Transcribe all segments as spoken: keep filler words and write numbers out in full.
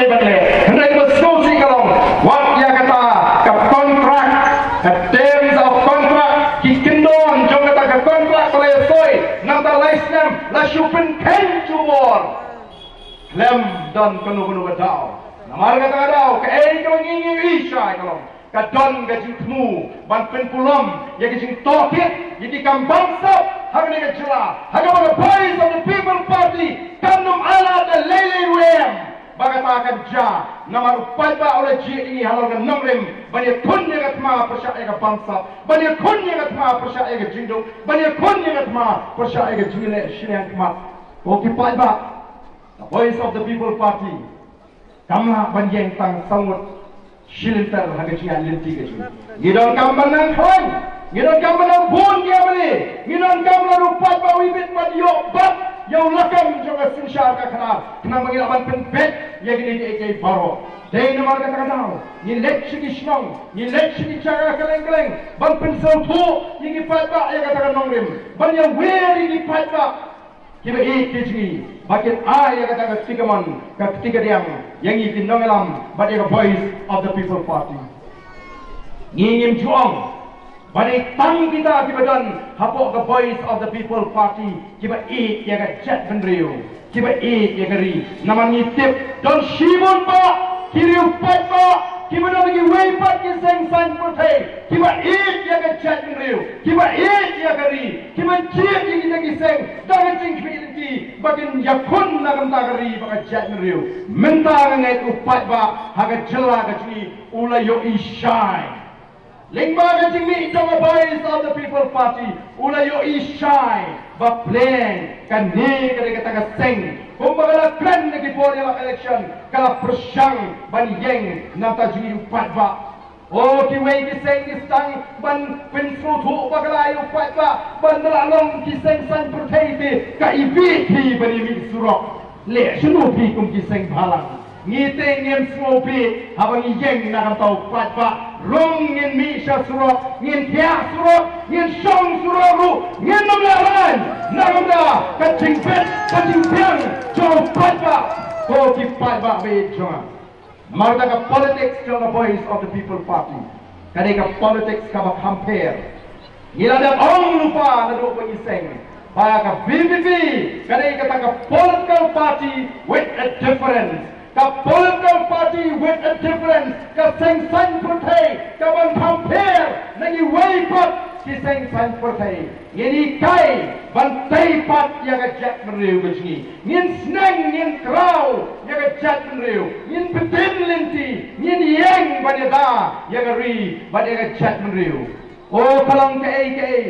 Hynrei ba sngewsih ka long, wat ïa kata ka kontrak, ka terms of contract, ki kyndon jong kata ka kontrak ba la soi, nangta lai snem la shu pynkheiñ jubor. Khlem don kano kano ka daw. Namar kata ka daw, kaei kaba ngi ngi ïohi shai ka long, ka don ka jingthmu ban pynkulom ïa ka jingtohkit ïa ki kam bamsap ha kane ka jylla, ha kaba ka Voice of the People Party kam nym ailad da lei lei ruh em. Ba kata kan jia namar u paidbah u la jied ïa ngi halor ka nongrim ban ïakhun ïa ka thma pyrshah ïa ka bamsap, ban ïakhun ïa ka thma pyrshah ïa ka jingduk, ban ïakhun ïa ka thma pyrshah ïa ka jingïaleh shiliang khmat. Ko ki paidbah, ka Voice of the People Party kam lah ban ïeng tang saw ngut shilynter ha ka jingïaid lynti ka jong ngi. Ngi donkam ban nang khlaiñ, ngi donkam ban nang bun ïa balei, ngi donkam lada u paidbah u ibit ban ïoh bat ïa u lakam jong ka synshar ka khadar, khnang ba ngi lah ban pynbeit ïa kine kiei kiei baroh. Dei namar kata ka daw ngi leit sha ki shnong, ngi leit sha ki jaka kylleng kylleng ban pynsngewthuh ïa ki paidbah ïa kata ka nongrim, ban ïawer ïa ki paidbah kiba ïeit ki jong ngi ba kin ai ïa kata ka kti kamon, ka kti kadiang ïa ngi ki nongïalam bad ïa ka Voice of the People Party. Ngi ngim ju ong ba dei tang kita kiba don hapoh ka Voice of the People Party kiba ïeit ïa ka jaitbynriew, kiba ïeit ïa ka ri. Namar ngi tip don shibun bah ki riew paidbah kiba don ha kiwei pat ki seng saiñ pyrthei kiba ïeit ïa ka jaitbynriew, kiba ïeit ïa ka ri, kiba jied ïa kita ki seng da ka jingkhmih lynti ba kin ïakhun na ka bynta ka ri bad ka jaitbynriew. Mynta nga ngeit u paidbah ha ka jylla ka jong ngi u la ïohi shai. Lyngba ka jingmih jong ka Voice of the People Party u la ïohi shai ba pleng kane ka dei kata ka seng kumba ka la kren ha ki por ïalap election, ka la pyrshang ban ïeng na ka bynta jong ngi u paidbah. O kiwei ki seng ki sdang ban pynsngewthuh bakla ïa u paidbah ban da la long ki seng saiñ pyrthei te ka ibit hi ban ïa mih surok. Leh shano phi kum ki seng bhalang? Ngi te ngin sngewbha haba ngi ïeng na ka bynta u paidbah. Rung ngin mih sha surok, ngin thiah surok, ngin shong surok ruh, ngin ym leh raiñ na ka bynta ka jingbit ka jingbiang jong u paidbah. Ko ki paidbah ba ïeit jong nga. Namar kata ka politics jong ka Voice of the People Party ka dei ka politics kaba kham pher. Ngi la dep ong lypa naduh ba ngi seng ba ka V P P ka dei kata ka political party with a difference. Ka political party with a difference, ka seng saiñ pyrthei kaban kham pher na kiwei pat ki seng saiñ pyrthei. Ngin hikai ban tei pat ïa ka jaitbynriew ka jong ngi. Ngin sneng, ngin kraw ïa ka jaitbynriew, ngin btin lynti, ngin ïeng ban ïada ïa ka ri bad ïa ka jaitbynriew. O ka long kaei kaei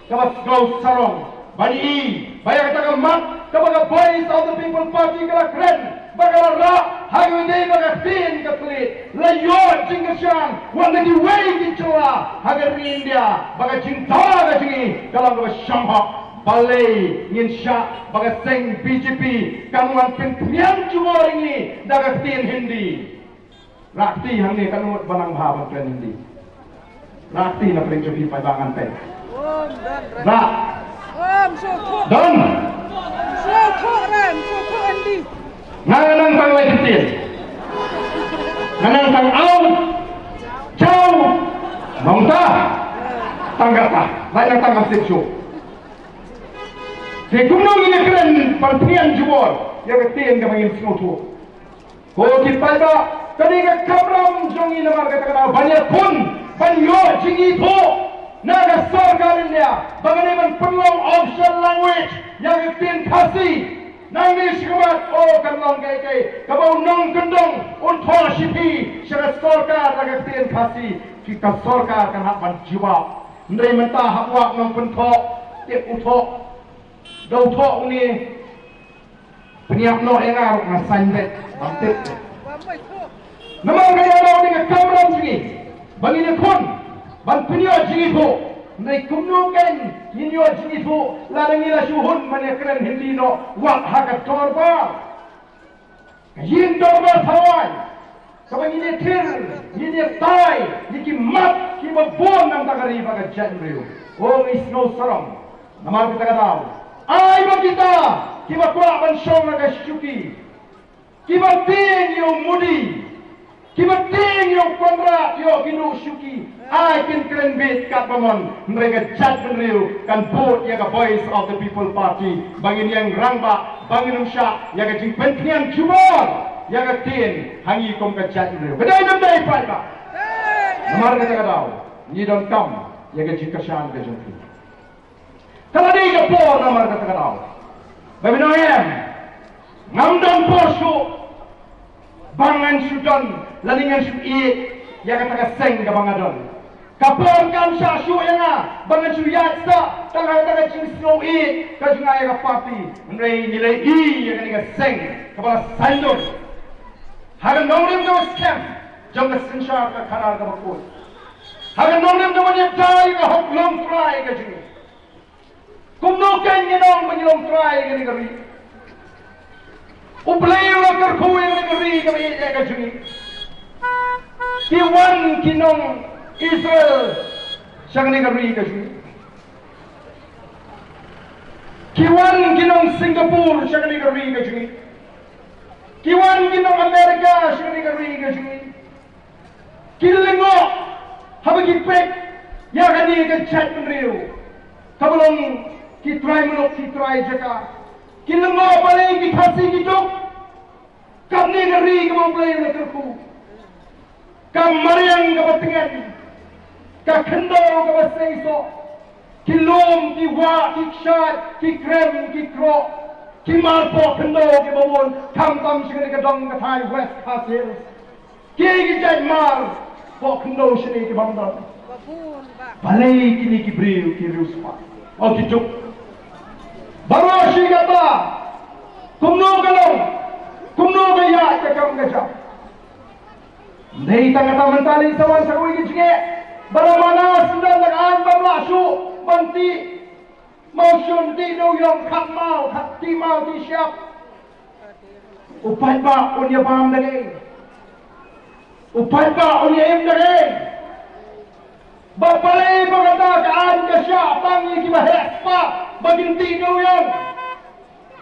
kaba sngewsarong ban i ba ïa kata ka mat kaba ka Voice of the People Party ka la kren ba ka la rah ha kawei de ba ka ktien ka thylliej la ïoh jingkyrshan wat na kiwei ki jylla ha ka ri India ba ka jingthaw ka jong ngi ka long kaba shong hok. Balei ngin shah ba ka seng B J P kan wan pynphniang jubor ïa ngi da ka ktien Hindi? Rakti hangne kan mut ba nang bha ban kren Hindi. Rakti na pdeng jong phi paidbah ngan peit. Rak. Don. Nga nang tang lai ktien. Nga nang tang au. Chau. Nongta. Tang kata. Lai nang tang kam sip shu. Te kumno ngin ïa kren ban pynïaid jubor ïa ka ktien kaba ngin sngewthuh. Ko ki paidbah, kane ka kamram jong ngi namar kata ka daw ban ïakhun ban ïoh jingithuh na ka sorkar India ba kane ban pynlong official language ïa ka ktien Khasi. Nangne shakhmat, o, kan long kaei kaei kaba u nongkyndong un thoh shithi sha ka sorkar da ka ktien Khasi, ki ka sorkar kan hap ban jubab. Hynrei mynta hap wad nongpynthoh, tip u thoh, da u thoh une. Pynïap noh ïa nga ruh nga saiñ beit ban tip. Namar ka ïa daw ne ka kamram jong ngi ba ngin ïakhun ban pynïoh jingithuh. Hynrei kumno kein ngin ïoh jingithuh lada ngi la shu hun ban ïakren Hindi noh wat ha ka dorbar, ka ïing dorbar thawaiñ. Kaba ngin ïathir, ngin ïatai ïa ki mat kiba bun na ka bynta ka ri bad ka jaitbynriew. O ngi sngewsarong. Namar kata ka daw, ai ba kita kiba kwah ban shong na ka shuki, kiba tieng ïa u mudui Kiba tieng ïa u Conrad, ïoh ki duh shuki. Ai kin kren beit katba mon. Hynrei ka jaitbynriew kan bud ïa ka Voice of the People Party. Ba ngin ïeng rangbah, ba ngin ym shah ïa ka jingpynkhniang jubor ïa ka ktien ha ngi kum ka jaitbynriew. Ka dei ne ym dei paidbah? Namar kata ka daw ngi donkam ïa ka jingkyrshan ka jong phi. Ka la dei ka por namar kata ka daw. Ba phin ong em, ngam don por shuh ba ngan shu don lane ngan shu ïeit ïa kata ka seng kaba nga don. Ka por kam shah shuh ïa nga ba ngan shu ïaid sah tang ha kata ka jingsngewieit ka jong nga ïa ka party. Hynrei ngi la ïohi ïa kane ka seng kaba la saiñdur ha ka nongrim kaba skhem jong ka synshar ka khadar kaba khuid, ha ka nongrim kaba ïada ïa ka hok longtrai ka jong ngi. Kumno kein ngin ong ba ngi longtrai ïa kane ka ri? U Blei u la kyrkhu ïa kane ka ri kaba ïeit ïa ka jong ngi. Ki wan ki nong Israel sha kane ka ri ka jong ngi. Ki wan ki nong Singapore sha kane ka ri ka jong ngi. Ki wan ki nong America sha kane ka ri ka jong ngi. Ki lyngngoh haba ki peit ïa kane ka jaitbynriew kaba long ki trai muluk ki trai jaka. Ki lyngngoh balei ki Khasi ki duk. Kane ka ri kaba U Blei u la kyrkhu, ka mariang kaba tngen, ka khyndew kaba seisoh, ki lum, ki wah, ki kshaid, ki krem, ki kroh, ki mar poh khyndew kiba bun, khamtam sha kane ka dong ka thaiñ West Khasi Hills. Kiei ki jait mar poh khyndew shane ki bym don? Balei kine ki briew ki riewspah, o ki duk? Baroh shi katta kumno ka long, kumno ka ïaid ka kam ka jam? Dei tang kata mynta lei sa wan sa kawei ka jingeh ba la manas ynda la ka aiñ bym lah shuh ban tih mawshun, tih dewïong, khat maw, khat tih maw, tih shyiap. U paidbah un ïa bam da kaei? U paidbah un ïa im da kaei? Ba balei ba kata ka aiñ ka shah tang ïa kiba heh spah ba kin tih dewïong,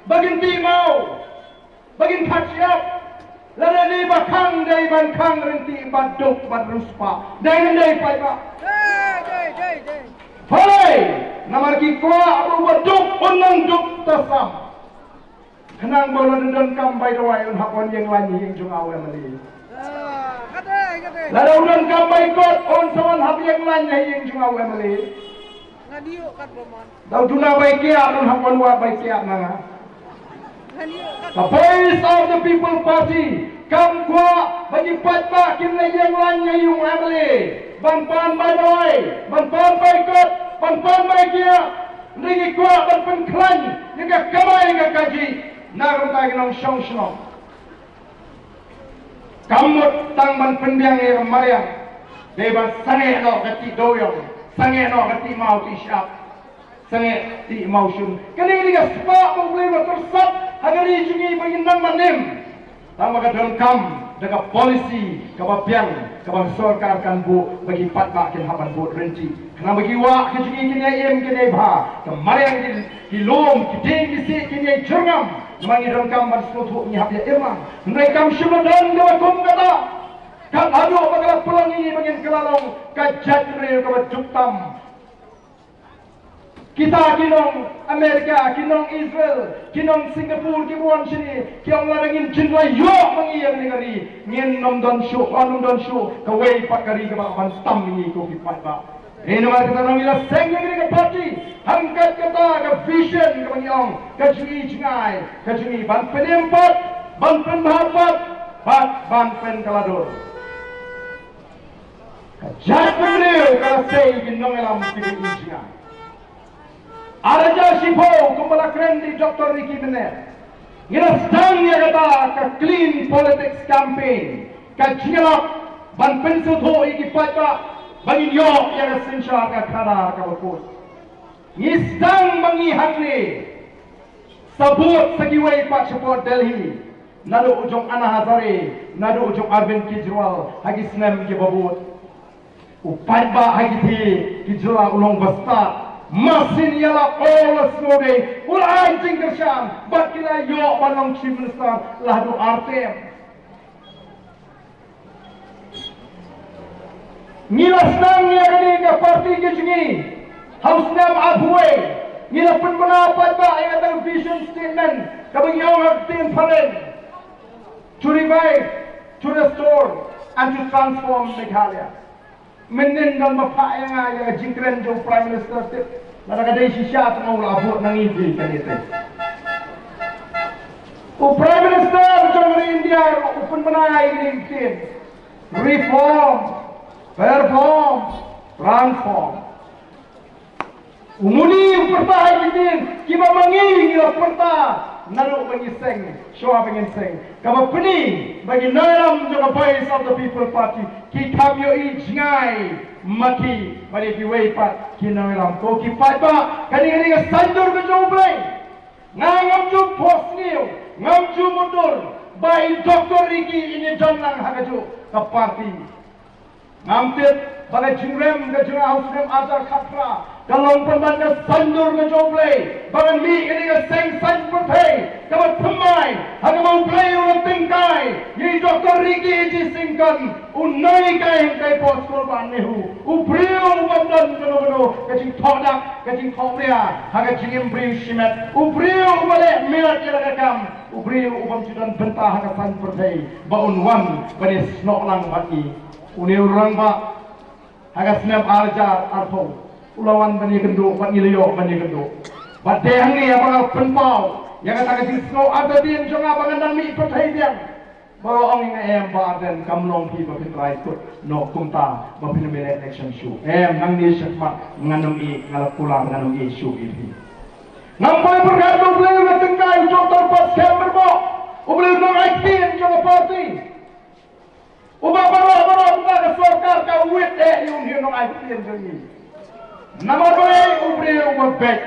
ba kin tih maw, ba kin khat shyiap? Lada dei ba khang dei ban khang ryntih bad duk bad riewspah. Dei ne ym dei paidbah? Hooid, namar ki kwah ruh ba duk un nang duk tasam. Khnang ba lada donkam bai dawai un hap wan ïeng lain ha ïing jong nga u M L A. Lada u donkam bai kot un sa wan hap ïeng lain ha ïing jong nga u M L A. Nga dei kat ba mon. Da u duna bai kiad un hap wan wad bai kiad na nga. Nga dei kat. The Voice of the People Party kam kwah ba ki paidbah kin leit ïeng lain ha ïing u M L A ban pan bai dawai, ban pan bai kot, ban pan bai kiad. Ngi kwah ban pynkhlaiñ ïa ka kamai ka kajih na ka bynta ki nongshong shnong. Kam mut tang ban pynbiang ïa ka mariang, dei ban sangeh noh ka tih dewïong, sangeh noh ka tih maw tih shyiap, sangeh tih mawshun. Kane ka dei ka spah ba U Blei u la pyrsad ha ka ri jong ngi ba ngin nang ban im. Tang ba ka donkam da ka policy kaba biang kaba ka sorkar kan buh ba ki paidbah kin hap ban bud ryntih. Khnang ba ki wah ki jong ngi kin ïai im kin ïai bha. Ka mariang ki, ki lum, ki dieng ki siej kin ïai jyrngam. Namar ngi donkam ban sngewthuh ngi hap ïa im lang. Hynrei kam shym la don kaba kum kata. Kat haduh ba ka la pynlong ïa ngi ba ngin kylla long ka jaitbynriew kaba duk tam. Kita ki nong America, ki nong Israel, ki nong Singapore, ki wan shane, ki ong lada ngin jin la ïoh ma ngi ïa kane ka ri, ngin ym don shuh, ngin ym don shuh kawei pat ka ri kaba ban tam ïa ngi ko ki paidbah. Hynrei namar kata ngi la seng ïa kane ka party, hangkat kata ka vision kaba ngi ong, ka jingïohi, ka jingïohi ban pynim pat, ban pynbha pat, bad ban pynkylla dur. Ka jaitbynriew ka la sei ki nongïalam kiba ïeit jingïa. Ar hajar shiphew kumba la kren da i Doctor Ricky Bennett, ngi la sdang ïa kata ka clean politics campaign, ka jingïalap ban pynsngewthuh ïa ki paidbah ba ngin ïoh ïa ka synshar ka khadar kaba khuid. Ngi sdang ba ngi hangne sa bud sa kiwei pat shapoh Delhi, naduh u jong Anna Hazare, naduh u jong Arvind Kejriwal ha ki snem kiba bud. U paidbah ha kiti ki jylla u long ba stad. Mashin ïalap u la sngewdei, u la ai jingkyrshan bad ki la ïoh ban long Chief Minister la haduh ar term. Ngi la sdang ïa kane ka party ka jong ngi ha u snem arphew wei. Ngi la pynbna paidbah ïa ka vision statement kaba ngi ong ha ka ktien phareng: to revive, to restore and to transform Meghalaya. Mynnin don ba phah ïa nga ïa ka jingkren jong u Prime Minister, tip lada ka dei shisha tang u la bud na ngi ji kane te. U Prime Minister jong ka India u pynbna ïa kane ka ktien: reform, perform, transform. U Modi u pyrta ha ki ktien kiba ma ngi ngi la pyrta naduh ba ngi seng, shuwa ba ngin seng. Kaba pyni ba ki nongïalam jong ka Voice of the People Party ki kham ïohi jngai ma ki bad ïa kiwei pat ki nongïalam. Ko ki paidbah, kane ka dei ka saiñdur ka jong U Blei. Nga ngam ju phohsniew, ngam ju mutdur ba i Doctor Ricky in ïa don lang ha kajuh ka party. Ngam tip ba ka jingrem ka jong nga ha u snem arhajar khatphra ka long pynban ka saiñdur ka jong U Blei ba ngan mih ïa kane ka seng saiñ pyrthei kaba thymmai, ha kaba U Blei u la tyngkai ïa i Doctor Ricky G. Syngkon, u nonghikai hangtei poh skul bah NEHU, u briew u bym don kano kano ka jingthoh dak, ka jingthoh bria ha ka jingim briew shimet, u briew uba leh mihnat ïa la ka kam, u briew u bym ju don bynta ha ka saiñ pyrthei ba un wan ban ïasnoh lang bad ngi. Une u rangbah ha ka snem arhajar arphew u la wan ban ïakynduh bad ngi la ïoh ban ïakynduh. Bad dei hangne haba nga pynpaw ïa kata ka jingsngew artatien jong nga ba ngan dang mih pyrthei biang, ba la ong ïa nga, em Bah Ardent, kam long phi ba phin trai kut noh kumta ba phin ym leh election shuh. Em, nangne shakhmat ngan ym ïeh, nga la kular ngan ym ïeh shuh ïa phi. Ngam poi pyrkhat ba U Blei u la tyngkai u Doctor Patskhem Yrboh, U Blei u nongai ktien jong ka party, uba baroh baroh mynta ka sorkar ka wit eh ïa une u nongai ktien jong ngi. Namar balei? U briew uba beit,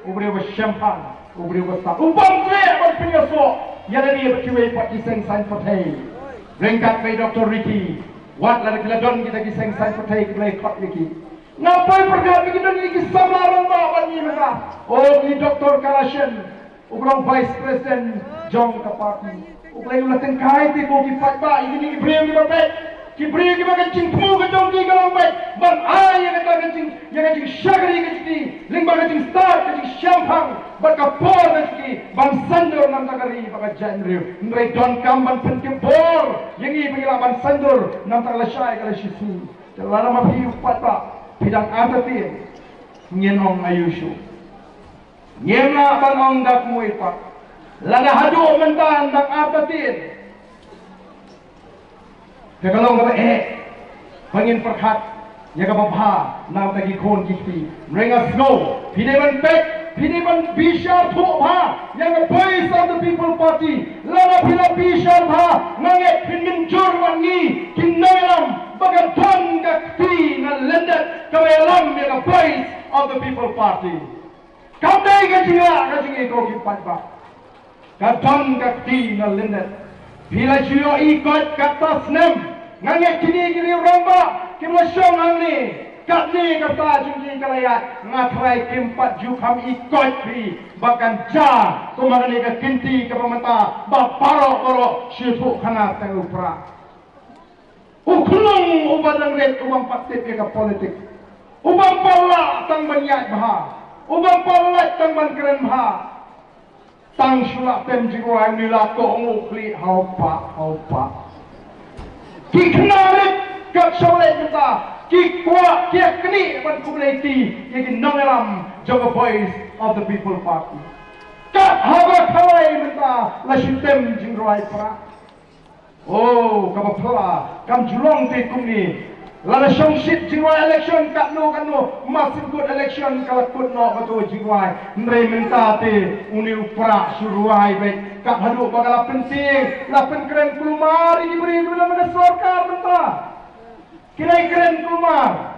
u briew uba shemphang, u briew uba sah, u bym treh ban pynïasoh ïa lade bad kiwei pat ki seng saiñ pyrthei. Ryngkat bad i Doctor Ricky, wat lada ki la don kita ki seng saiñ pyrthei kiba la ïakhot ïa ki, nga poi pyrkhat ba ki don ïa ki samla rangbah bad ngi mynta. O, i Doctor Karashen, uba long Vice President jong ka party. U Blei u la tyngkai te ko ki paidbah ïa kine ki briew kiba beit, ki briew kiba ka jingthmu ka jong ki ka long beit ban ai ïa kata ka jing, ïa ka jingshakri ka jong ki lyngba ka jingstad, ka jingshemphang bad ka por ka jong ki ban saiñdur na ka bynta ka ri bad ka jaitbynriew. Hynrei donkam ban pyntip bor ïa ngi ba ngi lah ban saiñdur na ka bynta ka lashai ka lashisngi. Te lada ma phi u paidbah phi dang artatien, ngin ong aïu shuh? Ngim lah ban ong da kumwei pat. Lada haduh mynta dang artatien, te ka long kaba eh ba ngin pyrkhat ïa kaba bha na ka bynta ki khun ki kti. Hynrei nga sngew phi dei ban peit, phi dei ban bishar thuh bha ïa ka Voice of the People Party. Lada phi la bishar bha, nga ngeit phin mynjur bad ngi ki nongïalam ba ka don ka kti na lyndet kaba ïalam ïa ka Voice of the People Party. Kam dei ka jinglah ka jong ngi ko ki paidbah. Ka don ka kti na lyndet. Phi la ju ïohi koit katto snem. Nga ngeit kine ki riew rangbah kiba la shong hangne, katne ka bynta jong ki ka la ïaid. Nga tharai kim pat ju kham ïohi koit phi ba kan jia kum ha kane ka kynti kaba mynta ba baroh baroh shu ïathuh khana tang u Prah. U khlung uba dang rit, u bym pat tip ïa ka politik, u bym pat lah tang ban ïaid bha, u bym pat lah tang ban kren bha. Tang shu lah tem jingrwai, une la kohnguh khlieh, hau pah, hau pah. Ki khynnah rit kat shawlei mynta ki kwah, ki knieh ban khublei kti ïa ki nongïalam jong ka Voice of the People Party. Kat haba kawei mynta la shu tem jingrwai Prah. Oh, kaba phylla kam ju long te kumne. Lada shong shit jingrwai election katno katno, ma sngewkut election ka la kut noh kato jingrwai. Hynrei mynta te une u Prah shu rwai beit. Kat haduh ba ka la pyntieng, la pynkren kulmar ïa ki briew kiba don ha ka sorkar mynta. Ki la kren kulmar.